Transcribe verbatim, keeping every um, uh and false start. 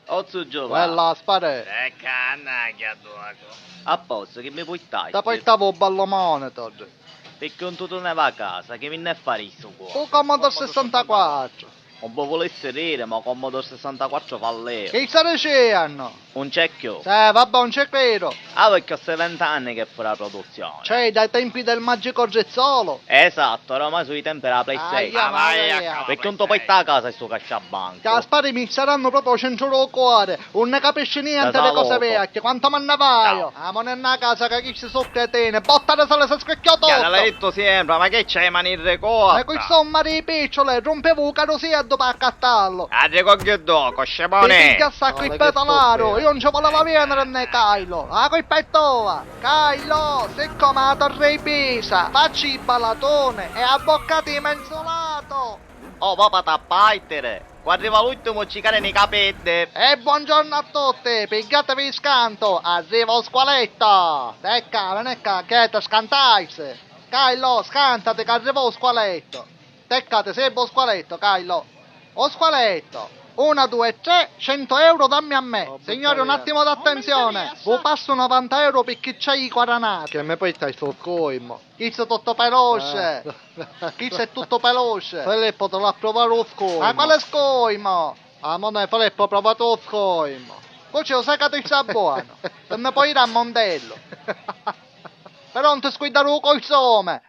Ozzu Giovanni. Bella, spare. E cannagghia tua. A posto, chi mi puittaisti? Ti puittavo u ballo monitor. Picchì un tutù ne va a casa, chi mi ne faristu qua? U Commodore sessantaquattro. Non vi vulessi riri, ma u Commodore sessantaquattro falliu. Chi sta dicennu? Un c'è chiù. Eh, vabbè, un c'è chiù. Ah, perché sti vent'anni che fu la produzione. Cioè, dai tempi del magico Rizzolo? Esatto, oramai sui tempi della PlayStation. Aia, ah, vai, aia. Perché non ti puoi stare a casa e stu cacciabanco. Caspari, mi staranno proprio al centro del cuore. Non ne capisci niente di cose vecchie. Quanto manna vaio? Ah, ma non è una casa che chi si socca e tiene. Botta di sale, si scricchiò tutto. L'hai detto sempre, ma che c'hai mani in ricorda? Ma qui sono mari piccole, rompevo un carosello per accattarlo. Arrivo che dopo, scemone. Ti piglia sta qui pedalaro, io non ci volevo venire né Cailo. La colpa è tua. Cailo, siccome la torre di Pisa, facci i balatone e abboccati i menzolato. Oh, papà, t'appaittere. Qua arriva l'ultimo ci cade nei capelli. E buongiorno a tutti, pigliatevi il scanto, arriva lo squaletto. Tecca, veni qua, che ti scantaisi. Cailo, scantati che arriva lo squaletto. Teccate, serve lo squaletto, Cailo. Lo squaletto. Uno, due, tre, cento euro dammi a me. Oh, signori, un attimo d'attenzione. Vi passo novanta euro perché c'è i quaranati. Che mi poi stai sul coimo. Chi sei tutto peloce? Eh. Chi sei tutto peloce? Filippo, te l'ha provare lo scoimo. Ma quale scoimo? Ah, ma no, Filippo, prova tu lo scoimo. Poi c'è, lo sai che ti sta buono. Te ne puoi ir a Mondello. Però non ti scordare lo costume.